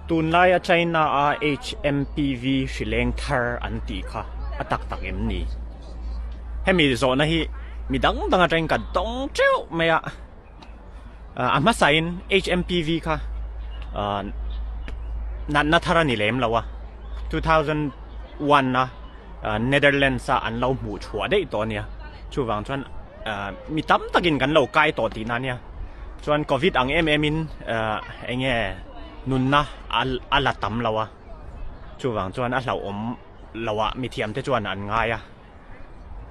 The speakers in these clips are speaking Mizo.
Tunlaia China-a HMPV hri leng thar an tih kha a tak tak em ni? Hemi zawhna hi mi dang dang atangin ka dawng teuh mai a. A hmasain HMPV kha natna thar a ni lem lo a, 2001 a Netherlands a an lo hmuh chhuah daih tawh a nia. Chuvang chuan mi tam takin kan lo kai tawh tihna a nia. Chuan Covid ang em em in eng nge nunna a la tam lo a, chuvang chuan a hlauhawm lo ah mithiam te chuan an ngai a.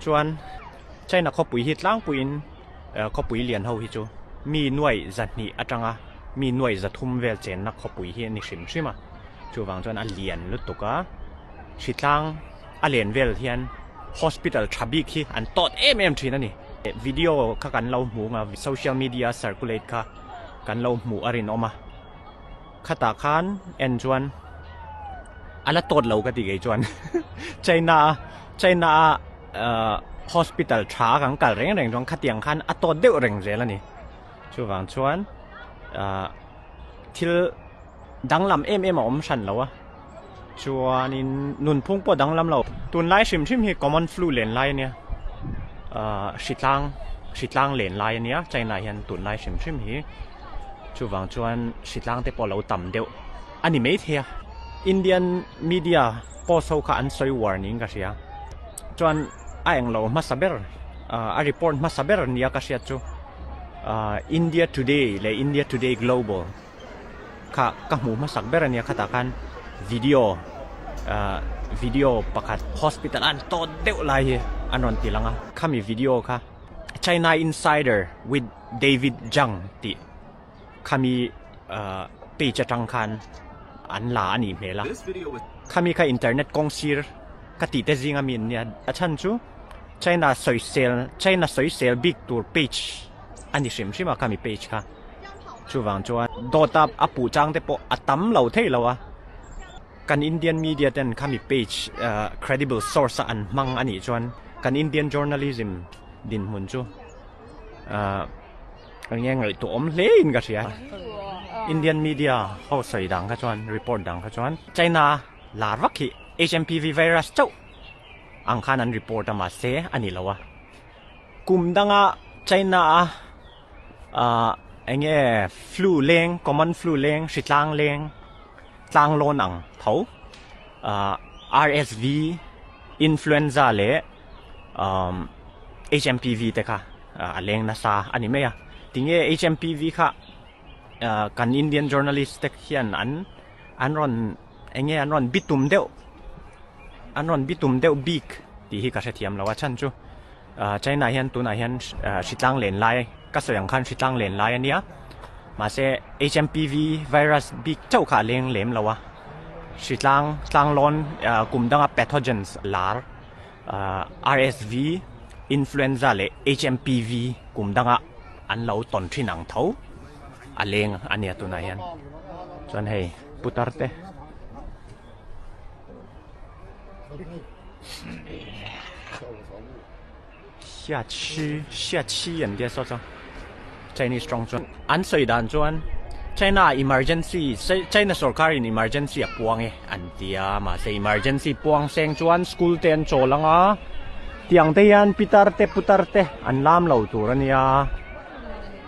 Chuan China khawpui hi tlangpuiin khawpui lian ho hi chu mi nuai zahnih atanga mi nuai zathum vel chenna khawpui hi a ni hrim hrim a, chuvang chuan a lian lutuk a, hritlang a len vel hian hospital tha bik hi an tawt em em thin a ni. Video kha kan lo hmu ang a, social media circulate kha kan lo hmuh a rinawm a. Khatah khan en chuan a la tawt lo ka ti kei chuan China a China a uh, hospital tha kan kal reng reng chuan khatiang khan a tawt deuh reng zel a ni. Chuvang chuan uh, thil danglam em em a awm hran lo a. Chuanin nunphung pawh danglam lo. Tunlai hrim hrim hi common flu len lai a nia. Uh, hritlang hritlang len lai a nia China hian tunlai hrim hrim hi. Chuvang chuan hritlang te pawh lo tam deuh a ni maithei a. Indian media post ho kha an sawi uar niin ka hria. Chuan a englo hmasa ber a report hmasa ber nia ka hriat chu India Today leh India Today Global kha ka hmuh hmasak ber a nia khatah khan video video pakhat hospital a an tawt deuh lai hi an rawn ti lang a. Khami video kha China Insider with David Zhang tih khami page atang khan an la a nih hmel a. Khami kha internet kawng sir ka tih te zinga mi an nia. A chhan chu China sawisel China sawisel bik tur page a ni hrim hrim a khami page kha. Chuvang chuan dawt a a puh chang te pawh a tam lo thei lo a. Kan Indian media ten khami page credible source a an hmang a nih chuan kan Indian journalism dinhmun chu Eng nge ngaihtuah awm hle in ka hria. Indian media ho sawi dang kha chuan report dang kha chuan China lar vak hi HMPV virus chauh ang khan an report a mahse a ni lo a. Kum danga China a ah eng nge flu leng common flu leng hritlang leng tlang lawn ang tho ah RSV influenza leh um HMPV te kha a leng nasa a ni mai a tinge HMPV kha kan Indian journalist te hian an an rawn eng nge an rawn bitum deuh an rawn bitum deuh bik tih hi ka hrethiam lo a chhan chu China hian tunah hian hritlang len lai ka sawi ang khan hritlang len lai a nia mahse HMPV virus bik chauh kha a leng lem lo a hritlang tlanglawn kum danga pathogens lar RSV, Influenza leh HMPV kum danga an lo tawn thin ang tho a leng a nia tunah hian chuan hei putar te Xiaqi Xiaqi an tia saw chuan Chinese tawng chuan an sawi dan chuan China emergency China sorkar in emergency a puang e an tia mahse emergency puang seng chuan school te an chawl ang a tiang te hian pitar te putar te an lam lo tur a nia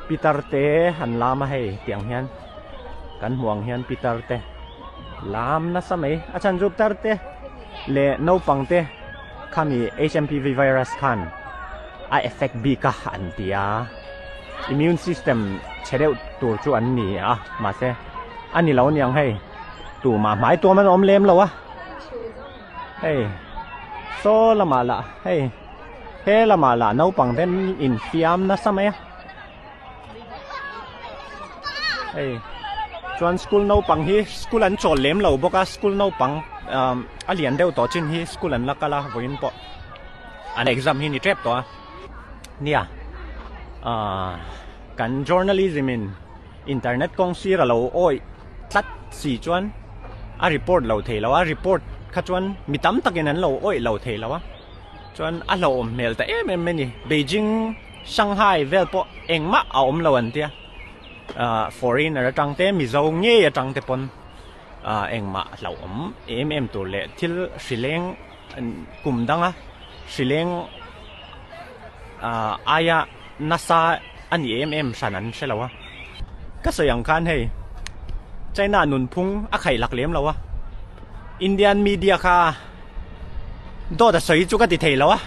pitar te an lam a hei tiang hian kan hmuh ang hian pitar te lam nasa mai a chhan chu pitar te leh naupang te khami HMPV virus khan a effect bik a an ti a immune system chhe deuh tur chu an ni a mahse a ni lo aniang hei tumah hmai tuam an awm lem lo a hei saw lamah lah hei he lamah lah naupang te infiam nasa mai a. Hei chuan school naupang hi school an chawl lem lo bawk a school naupang umm a lian deuh tawh chin hi school an la kal a vawiin pawh an exam hi ni tep tawh a nia ahh kan journalism in internet kawng sir a lo awih tlat si chuan a report lo thei lo a report kha chuan mi tam takin an lo awih lo thei lo a chuan a hlauhawm hmel ta em em mai a ni Beijing. Shanghai vel pawh engmah a awm lo an tia ahh foreigner atang te Mizo ngei atang te pawn Engmah hlauhawm em em tur leh thil hrileng kum danga hrileng aia nasa a ni em em hran an hre lo a. Ka sawi ang khan hei China nunphung a khaih lak lem lo a, Indian media kha dawt a sawi chu ka ti thei lo a,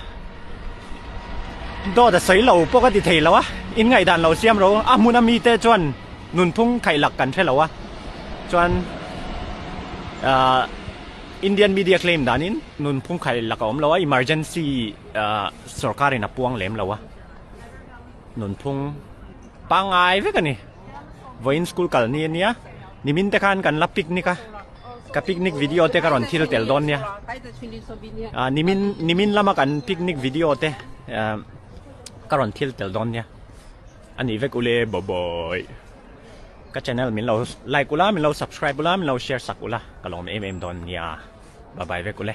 dawt a sawi lo pawh ka ti thei lo a, in ngaihdan lo siam ro a hmun a mite chuan nunphung khaih lak kan hre lo a, chuan ahh Indian media claim danin nunphung khaih lak a awm lo a, emergency ahh sorkarin a puang lem lo a, nunphung pangngai vek a ni. Vawiin school kal ni ania, nimin te khan kan la picnic a, ka picnic video te ka rawn thil tel dawn nia. Ahh nimin nimin lama kan picnic video te ahh ka rawn thil tel dawn nia. A nih vek ule bawbawi. Ka channel min lo like ula, min lo subscribe ula, min lo share sak ula ka lawm em em dawn nia. Bye bye vek ule.